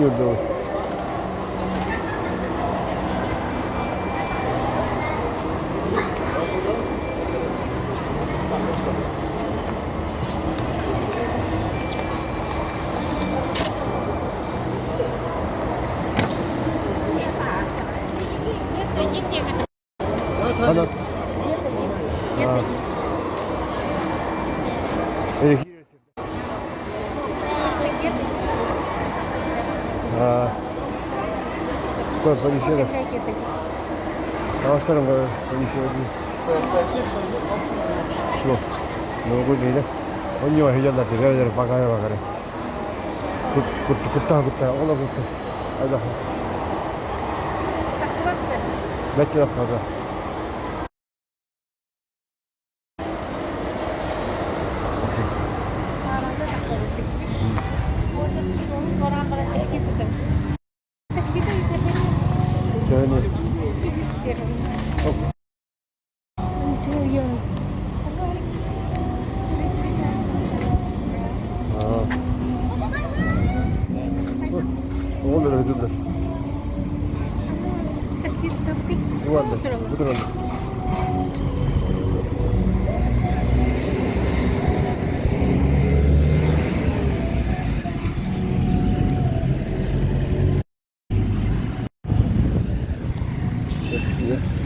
оонньуурдубут. Ханан? Полиция. Авасарым полиция. Что? Ну, гуйда. Онньо хияллар тирэ бакара бакара. Кутта кутта ола кутта. Айда. Бэттэ хада. Оҕолор ыһытыллар. Такси тутабытый? Бу Таксига.